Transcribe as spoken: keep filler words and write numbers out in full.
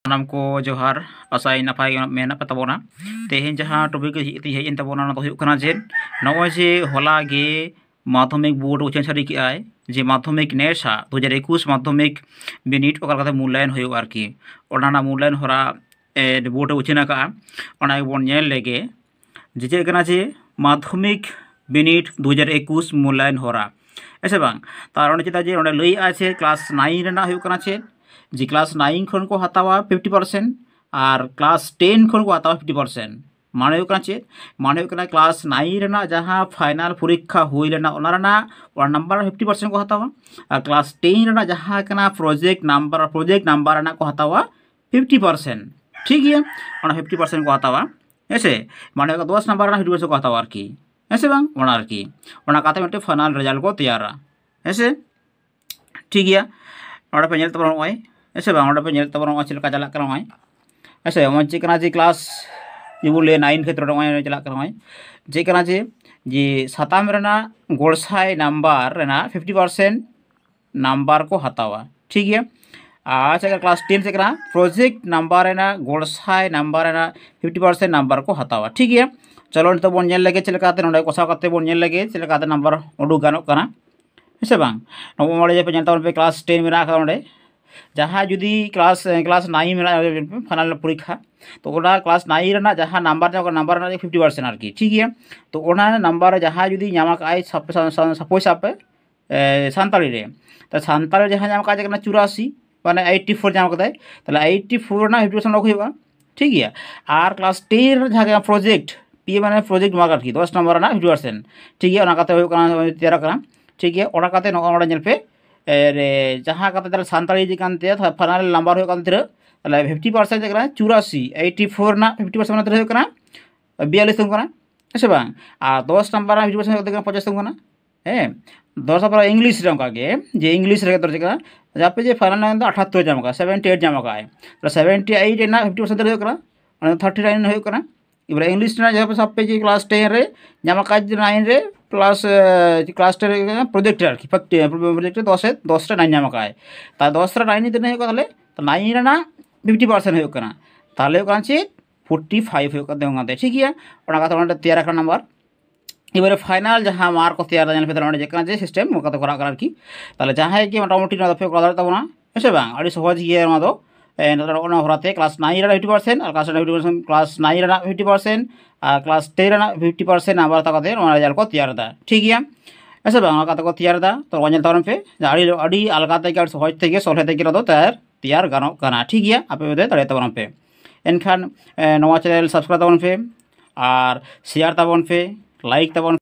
ᱥᱟᱱᱟᱢ ᱠᱚ ᱡᱚᱦᱟᱨ᱾ ᱟᱥᱟᱭᱟᱹᱧ ᱱᱟᱯᱟᱭ ᱜᱮ ᱢᱮᱱᱟᱜ ᱯᱮ ᱛᱟᱵᱚᱱᱟ᱾ ᱛᱮᱦᱮᱧ ᱡᱟᱦᱟᱸ ᱴᱚᱯᱤᱠ ᱤᱫᱤ ᱦᱮᱡ ᱮᱱ ᱛᱟᱵᱚᱱᱟ, ᱚᱱᱟ ᱫᱚ ᱦᱩᱭᱩᱜ ᱠᱟᱱᱟ ᱡᱮ ᱱᱚᱜᱼᱚᱭ ᱡᱮ ᱦᱚᱞᱟ ᱜᱮ ᱢᱟᱫᱽᱫᱷᱚᱢᱤᱠ ᱵᱳᱨᱰ ᱩᱪᱷᱟᱹᱱ ᱥᱟᱹᱨᱤ ᱠᱮᱜᱼᱟᱭ ᱡᱮ ᱢᱟᱫᱽᱫᱷᱚᱢᱤᱠ ᱱᱮᱥ ᱟᱜ ᱫᱩ ᱦᱟᱡᱟᱨ ᱮᱠᱩᱥ ᱢᱟᱫᱽᱫᱷᱚᱢᱤᱠ ᱵᱤᱱᱤᱰ ᱚᱠᱟ ᱞᱮᱠᱟᱛᱮ ᱢᱩᱞᱞᱟᱭᱚᱱ ᱦᱩᱭᱩᱜᱼᱟ ᱟᱨᱠᱤ, ᱚᱱᱟ ᱨᱮᱱᱟᱜ ᱢᱩᱞᱞᱟᱭᱚᱱ ᱦᱚᱨᱟ ᱵᱳᱨᱰ ᱮ ᱩᱪᱷᱟᱹᱱ ᱟᱠᱟᱫᱼᱟ, ᱚᱱᱟ ᱜᱮᱵᱚᱱ ᱧᱮᱞ ᱞᱮᱜᱮ᱾ ᱡᱮ ᱪᱮᱫ ᱠᱟᱱᱟ ᱡᱮ ᱢᱟᱫᱽᱫᱷᱚᱢᱤᱠ ᱵᱤᱱᱤᱰ ᱫᱩ ᱦᱟᱡᱟᱨ ᱮᱠᱩᱥ ᱢᱩᱞᱞᱟᱭᱚᱱ ᱦᱚᱨᱟ, ᱦᱮᱸ ᱥᱮ ᱵᱟᱝ? ᱛᱟᱨ ᱚᱸᱰᱮ ᱪᱮᱫᱟᱜ ᱡᱮ ᱚᱸᱰᱮ ᱞᱟᱹᱭᱮᱜᱼᱟ ᱡᱮ ᱠᱞᱟᱥ ᱱᱟᱭᱤᱱ ᱨᱮᱱᱟᱜ ᱦᱩᱭᱩᱜ ᱠᱟᱱᱟ ᱪᱮᱫ, ᱡᱮ ᱠᱞᱟᱥ ᱱᱟᱭᱤᱱ ᱠᱷᱚᱱ ᱠᱚ ᱦᱟᱛᱟᱣᱟ ᱯᱷᱤᱯᱴᱤ ᱯᱟᱨᱥᱮᱱᱴ ᱟᱨ ᱠᱞᱟᱥ ᱴᱮᱱ ᱠᱷᱚᱱ ᱠᱚ ᱦᱟᱛᱟᱣᱟ ᱯᱷᱤᱯᱴᱤ ᱯᱟᱨᱥᱮᱱᱴ᱾ ᱢᱟᱱᱮ ᱦᱩᱭᱩᱜ ᱠᱟᱱᱟ ᱪᱮᱫ? ᱢᱟᱱᱮ ᱦᱩᱭᱩᱜ ᱠᱟᱱᱟ ᱠᱞᱟᱥ ᱱᱟᱭᱤᱱ ᱨᱮᱱᱟᱜ ᱡᱟᱦᱟᱸ ᱯᱷᱟᱭᱱᱟᱞ ᱯᱚᱨᱤᱠᱠᱷᱟ ᱦᱩᱭ ᱞᱮᱱᱟ, ᱚᱱᱟ ᱨᱮᱱᱟᱜ ᱚᱱᱟ ᱱᱟᱢᱵᱟᱨ ᱯᱷᱤᱯᱴᱤ ᱯᱟᱨᱥᱮᱱᱴ ᱠᱚ ᱦᱟᱛᱟᱣᱟ᱾ ᱟᱨ ᱠᱞᱟᱥ ᱴᱮᱱ ᱨᱮᱱᱟᱜ ᱡᱟᱦᱟᱸ ᱠᱟᱱᱟ ᱯᱨᱚᱡᱮᱠᱴ ᱱᱟᱢᱵᱟᱨ, ᱯᱨᱚᱡᱮᱠᱴ ᱱᱟᱢᱵᱟᱨ ᱨᱮᱱᱟᱜ ᱠᱚ ᱦᱟᱛᱟᱣᱟ ᱯᱷᱤᱯᱴᱤ ᱯᱟᱨᱥᱮᱱᱴ᱾ ᱴᱷᱤᱠ ᱜᱮᱭᱟ, ᱚᱱᱟ ᱯᱷᱤᱯᱴᱤ ᱯᱟᱨᱥᱮᱱᱴ ᱠᱚ ᱦᱟᱛᱟᱣᱟ, ᱦᱮᱸ ᱥᱮ? ᱢᱟᱱᱮ ᱫᱚᱥ ᱱᱟᱢᱵᱟᱨ ᱨᱮᱱᱟᱜ ᱯᱷᱤᱯᱴᱤ ᱯᱟᱨᱥᱮᱱᱴ ᱠᱚ ᱦᱟᱛᱟᱣᱟ ᱟᱨᱠᱤ, ᱦᱮᱸ ᱥᱮ ᱵᱟᱝ? ᱚᱱᱟ ᱟᱨᱠᱤ, ᱚᱱᱟ ᱠᱟᱛᱮ ᱢᱤᱫᱴᱮᱱ ᱯᱷᱟᱭᱱᱟᱞ ᱨᱮᱡᱟᱞᱴ ᱠᱚ ᱛᱮᱭᱟᱨᱟ, ᱦᱮᱸ ᱥᱮ? ᱴᱷᱤᱠ ᱜᱮᱭᱟ, ᱱᱚᱰᱮ ᱯᱮ ᱧᱮᱞ ᱛᱟᱵᱚᱱᱟ ᱱᱚᱜᱼᱚᱭ, ᱦᱮᱸ ᱥᱮ ᱵᱟᱝ? ᱱᱚᱰᱮ ᱯᱮ ᱧᱮᱞ ᱛᱟᱵᱚᱱᱟ ᱱᱚᱜᱼᱚᱭ ᱪᱮᱫ ᱞᱮᱠᱟ ᱪᱟᱞᱟᱜ ᱠᱟᱱᱟ ᱱᱚᱜᱼᱚᱭ, ᱦᱮᱸ ᱥᱮ? ᱱᱚᱜᱼᱚᱭ ᱪᱮᱫ ᱠᱟᱱᱟ ᱡᱮ ᱠᱞᱟᱥ ᱡᱮᱵᱚᱱ ᱞᱟᱹᱭᱟ ᱱᱟᱭᱤᱱ ᱠᱷᱮᱛᱨᱮ ᱱᱚᱜᱼᱚᱭ ᱪᱟᱞᱟᱜ ᱠᱟᱱᱟ ᱱᱚᱜᱼᱚᱭ, ᱪᱮᱫ ᱠᱟᱱᱟ ᱡᱮ, ᱡᱮ ᱥᱟᱛᱟᱢ ᱨᱮᱱᱟᱜ ᱜᱚᱲᱥᱟᱭ ᱱᱟᱢᱵᱟᱨ ᱨᱮᱱᱟᱜ ᱯᱷᱤᱯᱴᱤ ᱯᱟᱨᱥᱮᱱᱴ ᱱᱟᱢᱵᱟᱨ ᱠᱚ ᱦᱟᱛᱟᱣᱟ᱾ ᱴᱷᱤᱠ ᱜᱮᱭᱟ, ᱟᱪᱪᱷᱟ, ᱠᱞᱟᱥ ᱴᱮᱱ ᱪᱮᱫ ᱠᱟᱱᱟ? ᱯᱨᱚᱡᱮᱠᱴ ᱱᱟᱢᱵᱟᱨ ᱨᱮᱱᱟᱜ ᱜᱚᱲᱥᱟᱭ ᱱᱟᱢᱵᱟᱨ ᱨᱮᱱᱟᱜ ᱯᱷᱤᱯᱴᱤ ᱯᱟᱨᱥᱮᱱᱴ ᱱᱟᱢᱵᱟᱨ ᱠᱚ ᱦᱟᱛᱟᱣᱟ᱾ ᱴᱷᱤᱠ ᱜᱮᱭᱟ, ᱪᱚᱞᱚ ᱱᱤᱛᱚᱜ ᱵᱚᱱ ᱧᱮᱞ ᱞᱮᱜᱮ ᱪᱮᱫ ᱞᱮᱠᱟᱛᱮ ᱱᱚᱰᱮ ᱠᱚᱥᱟᱣ ᱠᱟᱛᱮ ᱵᱚᱱ ᱧᱮᱞ ᱞᱮᱜᱮ ᱪᱮᱫ ᱞᱮᱠᱟᱛᱮ ᱱᱟᱢᱵᱟᱨ ᱩᱰᱩᱠ ᱜᱟᱱᱚᱜ ᱠᱟᱱᱟ, ᱦᱮᱸ ᱥᱮ ᱵᱟᱝ? ᱱᱚᱜᱼᱚᱭ ᱱᱚᱰᱮ ᱡᱮ ᱯᱮ ᱧᱮᱞ ᱛᱟᱵᱚᱱ ᱯᱮ ᱠᱞᱟᱥ ᱴᱮᱱ ᱢᱮᱱᱟᱜ ᱟᱠᱟᱫᱟ ᱱᱚᱰᱮ, ᱡᱟᱦᱟᱸᱭ ᱡᱩᱫᱤ ᱠᱞᱟᱥ, ᱠᱞᱟᱥ ᱱᱟᱭᱤᱱ ᱢᱮᱱᱟᱜᱼᱟ ᱯᱷᱟᱭᱱᱟᱞ ᱯᱚᱨᱤᱠᱠᱷᱟ, ᱛᱚ ᱚᱱᱟ ᱠᱞᱟᱥ ᱱᱟᱭᱤᱱ ᱨᱮᱱᱟᱜ ᱡᱟᱦᱟᱸ ᱱᱟᱢᱵᱟᱨ ᱧᱟᱢᱚᱜ ᱠᱟᱱᱟ, ᱱᱟᱢᱵᱟᱨ ᱨᱮᱱᱟᱜ ᱯᱷᱤᱯᱴᱤ ᱯᱟᱨᱥᱮᱱᱴ ᱟᱨᱠᱤ, ᱴᱷᱤᱠ ᱜᱮᱭᱟ? ᱛᱚ ᱚᱱᱟ ᱱᱟᱢᱵᱟᱨ ᱨᱮ ᱡᱟᱦᱟᱸᱭ ᱡᱩᱫᱤ ᱧᱟᱢ ᱟᱠᱟᱫ ᱟᱭ, ᱥᱟᱯᱳᱡᱽ ᱥᱟᱵ ᱯᱮ, ᱮ, ᱥᱟᱱᱛᱟᱲᱤ ᱨᱮ, ᱛᱚ ᱥᱟᱱᱛᱟᱲᱤ ᱨᱮ ᱡᱟᱦᱟᱸ ᱧᱟᱢ ᱟᱠᱟᱫ ᱠᱟᱱᱟ ᱪᱩᱨᱟᱥᱤ, ᱢᱟᱱᱮ ᱮᱭᱤᱴᱴᱤ ᱯᱷᱳᱨ ᱧᱟᱢ ᱠᱟᱫᱟᱭ, ᱛᱟᱦᱚᱞᱮ ᱮᱭᱤᱴᱴᱤ ᱯᱷᱳᱨ ᱨᱮᱱᱟᱜ ᱯᱷᱤᱯᱴᱤ ᱯᱟᱨᱥᱮᱱᱴ ᱚᱰᱚᱠ ᱦᱩᱭᱩᱜᱼᱟ, ᱴᱷᱤᱠ ᱜᱮᱭᱟ? ᱟᱨ ᱠᱞᱟᱥ ᱴᱮᱱ ᱨᱮ ᱡᱟᱦᱟᱸ ᱯᱨᱚᱡᱮᱠᱴ, ᱯᱤ ᱢᱟᱱᱮ ᱯᱨᱚᱡᱮᱠᱴ ᱢᱟᱨᱠ ᱟᱨᱠᱤ, ᱫᱚᱥ ᱱᱟᱢᱵᱟᱨ ᱨᱮᱱᱟᱜ ᱯᱷᱤᱯᱴᱤ ᱯᱟᱨᱥᱮᱱᱴ, ᱴᱷᱤᱠ ᱜᱮᱭᱟ? ᱚᱱᱟ ᱠᱟᱛᱮ ᱦᱩᱭᱩᱜ ᱠᱟᱱᱟ, ᱛᱮᱭᱟᱨ ᱠᱟᱱᱟ, ᱴᱷᱤᱠ ᱜᱮᱭᱟ? ᱚᱱᱟ ᱠᱟᱛᱮ ᱱᱚᱜᱼᱚᱭ ᱱᱚᱰᱮ ᱧᱮᱞ ᱯᱮ, ᱮ, ᱨᱮ, ᱡᱟᱦᱟᱸ ᱠᱟᱛᱮ ᱛᱟᱦᱚᱞᱮ ᱥᱟᱱᱛᱟᱲᱤ ᱤᱫᱤ ᱠᱟᱱ ᱛᱮ ᱯᱷᱟᱭᱱᱟᱞ ᱱᱟᱢᱵᱟᱨ ᱦᱩᱭᱩᱜ ᱠᱟᱱ ᱛᱤᱱᱟᱹᱜ? ᱛᱟᱦᱚᱞᱮ ᱯᱷᱤᱯᱴᱤ ᱯᱟᱨᱥᱮᱱᱴ ᱪᱮᱫ ᱠᱟᱱᱟ? ᱪᱩᱨᱟᱥᱤ, ᱮᱭᱤᱴᱴᱤ ᱯᱷᱳᱨ ᱨᱮᱱᱟᱜ ᱯᱷᱤᱯᱴᱤ ᱯᱟᱨᱥᱮᱱᱴ ᱢᱟᱱᱮ ᱛᱤᱱᱟᱹᱜ ᱦᱩᱭᱩᱜ ᱠᱟᱱᱟ? ᱵᱤᱭᱟᱞᱤᱥ ᱛᱟᱵᱚᱱ ᱠᱟᱱᱟ, ᱦᱮᱸ ᱥᱮ ᱵᱟᱝ? ᱟᱨ ᱫᱚᱥ ᱱᱟᱢᱵᱟᱨ ᱨᱮᱱᱟᱜ ᱯᱷᱤᱯᱴᱤ ᱯᱟᱨᱥᱮᱱᱴ ᱠᱟᱛᱮ ᱯᱚᱧᱪᱟᱥ ᱛᱟᱵᱚᱱ ᱠᱟᱱᱟ, ᱦᱮᱸ? ᱫᱚᱥ ᱱᱟᱢᱵᱟᱨ ᱤᱝᱞᱤᱥ ᱨᱮ ᱚᱱᱠᱟ ᱜᱮ, ᱡᱮ ᱤᱝᱞᱤᱥ ᱨᱮ ᱫᱚᱨ ᱪᱮᱫ ᱠᱟᱱᱟ? ᱟᱯᱮ ᱡᱮ ᱯᱷᱟᱭᱱᱟᱞ ᱫᱚ ᱟᱴᱷᱟᱛᱛᱳᱨ ᱧᱟᱢ ᱠᱟᱜᱼᱟ, ᱥᱮᱵᱷᱮᱱᱴᱤ ᱮᱭᱤᱴ ᱧᱟᱢ ᱠᱟᱜᱼᱟᱭ, ᱛᱟᱦᱚᱞᱮ ᱥᱮᱵᱷᱮᱱᱴᱤ ᱮᱭᱤᱴ ᱨᱮᱱᱟᱜ ᱯᱷᱤᱯᱴᱤ ᱯᱟᱨᱥᱮᱱᱴ ᱦᱩᱭᱩᱜ ᱠᱟᱱᱟ, ᱚᱱᱟ ᱫᱚ ᱛᱷᱟᱨᱴᱤ ᱱᱟᱭᱤᱱ ᱦᱩᱭᱩᱜ ᱠᱟᱱᱟ᱾ ᱮᱵᱟᱨ ᱤᱝᱞᱤᱥ ᱨᱮᱱᱟᱜ ᱡᱟᱦᱟᱸ ᱯᱮ ᱥᱟᱵ ᱯᱮ ᱡᱮ ᱠᱞᱟᱥ ᱴᱮᱱ ᱨᱮ ᱧᱟᱢ ᱟᱠᱟᱫ ᱡᱮ ᱱᱟᱭᱤᱱ ᱨᱮ ᱯᱞᱟᱥ, ᱮ, ᱠᱞᱟᱥ ᱴᱮᱱ ᱨᱮ ᱯᱨᱚᱡᱮᱠᱴ ᱨᱮ ᱟᱨᱠᱤ, ᱯᱨᱚᱡᱮᱠᱴ ᱨᱮ ᱫᱚᱥ ᱨᱮ, ᱫᱚᱥ ᱨᱮ ᱱᱟᱭᱤᱱ ᱧᱟᱢ ᱟᱠᱟᱫᱟᱭ᱾ ᱛᱟᱦᱞᱮ ᱫᱚᱥ ᱨᱮ ᱱᱟᱭᱤᱱ ᱛᱤᱱᱟᱹᱜ ᱦᱩᱭᱩᱜ ᱠᱟᱱᱟ? ᱛᱟᱦᱞᱮ ᱱᱟᱭᱤᱱ ᱨᱮᱱᱟᱜ ᱯᱷᱤᱯᱴᱤ ᱯᱟᱨᱥᱮᱱᱴ ᱦᱩᱭᱩᱜ ᱠᱟᱱᱟ, ᱛᱟᱦᱚᱞᱮ ᱦᱩᱭᱩᱜ ᱠᱟᱱᱟ ᱪᱮᱫ, ᱯᱷᱳᱨᱴᱤ ᱯᱷᱟᱭᱤᱵᱷ ᱦᱩᱭᱩᱜ ᱠᱟᱱ ᱛᱟᱵᱚᱱᱟ᱾ ᱴᱷᱤᱠ ᱜᱮᱭᱟ, ᱚᱱᱟ ᱠᱟᱛᱷᱟ ᱚᱸᱰᱮ ᱛᱮᱭᱟᱨ ᱟᱠᱟᱱᱟ ᱱᱟᱢᱵᱟᱨ᱾ ᱮᱵᱟᱨᱮ ᱯᱷᱟᱭᱱᱟᱞ ᱡᱟᱦᱟᱸ ᱢᱟᱨᱠ ᱠᱚ ᱛᱮᱭᱟᱨ ᱮᱫᱟ, ᱧᱮᱞ ᱯᱮ ᱛᱟᱦᱚᱞᱮ ᱚᱸᱰᱮ ᱪᱮᱫ ᱠᱟᱱᱟ ᱡᱮ ᱥᱤᱥᱴᱮᱢ ᱚᱱᱠᱟ ᱛᱮ ᱠᱚᱨᱟᱜ ᱠᱟᱱᱟ ᱟᱨᱠᱤ᱾ ᱛᱟᱦᱚᱞᱮ ᱡᱟᱦᱟᱸᱭ ᱜᱮ ᱢᱚᱴᱟᱢᱩᱴᱤ ᱱᱚᱣᱟ ᱫᱚᱯᱮ ᱠᱚᱨᱟᱣ ᱫᱟᱲᱮᱭᱟᱜ ᱛᱟᱵᱚᱱᱟ, ᱦᱮᱸ ᱥᱮ ᱵᱟᱝ? ᱟᱹᱰᱤ ᱥᱚᱦᱚᱡᱽ ᱜᱮᱭᱟ ᱱᱚᱣᱟ ᱫᱚ᱾ ᱮ, ᱱᱮᱛᱟᱨ ᱚᱱᱟ ᱦᱚᱨᱟᱛᱮ ᱠᱞᱟᱥ ᱱᱟᱭᱤᱱ ᱨᱮᱱᱟᱜ ᱯᱷᱤᱯᱴᱤ ᱯᱟᱨᱥᱮᱱᱴ, ᱟᱨ ᱠᱞᱟᱥ ᱴᱮᱱ ᱨᱮᱱᱟᱜ ᱯᱷᱤᱯᱴᱤ ᱯᱟᱨᱥᱮᱱᱴ, ᱠᱞᱟᱥ ᱱᱟᱭᱤᱱ ᱨᱮᱱᱟᱜ ᱯᱷᱤᱯᱴᱤ ᱯᱟᱨᱥᱮᱱᱴ, ᱟᱨ ᱠᱞᱟᱥ ᱴᱮᱱ ᱨᱮᱱᱟᱜ ᱯᱷᱤᱯᱴᱤ ᱯᱟᱨᱥᱮᱱᱴ ᱱᱟᱢᱵᱟᱨ ᱦᱟᱛᱟᱣ ᱠᱟᱛᱮ ᱱᱚᱣᱟ ᱨᱮᱡᱟᱞᱴ ᱠᱚ ᱛᱮᱭᱟᱨ ᱮᱫᱟ᱾ ᱴᱷᱤᱠ ᱜᱮᱭᱟ, ᱦᱮᱸ ᱥᱮ ᱵᱟᱝ? ᱚᱱᱠᱟ ᱠᱟᱛᱮ ᱠᱚ ᱛᱮᱭᱟᱨ ᱮᱫᱟ᱾ ᱛᱚ ᱱᱚᱣᱟ ᱧᱮᱞ ᱛᱟᱵᱚᱱ ᱯᱮ, ᱡᱮ ᱟᱹᱰᱤ, ᱟᱹᱰᱤ ᱟᱞᱜᱟ ᱛᱮᱜᱮ, ᱟᱹᱰᱤ ᱥᱚᱦᱚᱡᱽ ᱛᱮᱜᱮ ᱥᱚᱞᱦᱮ ᱛᱮᱜᱮ ᱱᱚᱣᱟ ᱫᱚ ᱛᱮᱭᱟᱨ, ᱛᱮᱭᱟᱨ ᱜᱟᱱᱚᱜ ᱠᱟᱱᱟ᱾ ᱴᱷᱤᱠ ᱜᱮᱭᱟ, ᱟᱯᱮ ᱯᱮ ᱫᱟᱲᱮᱭᱟᱜ ᱛᱟᱵᱚᱱ ᱯᱮ᱾ ᱮᱱᱠᱷᱟᱱ ᱮ, ᱱᱚᱣᱟ ᱪᱮᱱᱮᱞ ᱥᱟᱵᱥᱠᱨᱟᱭᱤᱵ ᱛᱟᱵᱚᱱ ᱯᱮ, ᱟᱨ ᱥᱮᱭᱟᱨ ᱛᱟᱵᱚᱱ ᱯᱮ, ᱞᱟᱭᱤᱠ ᱛᱟᱵᱚᱱ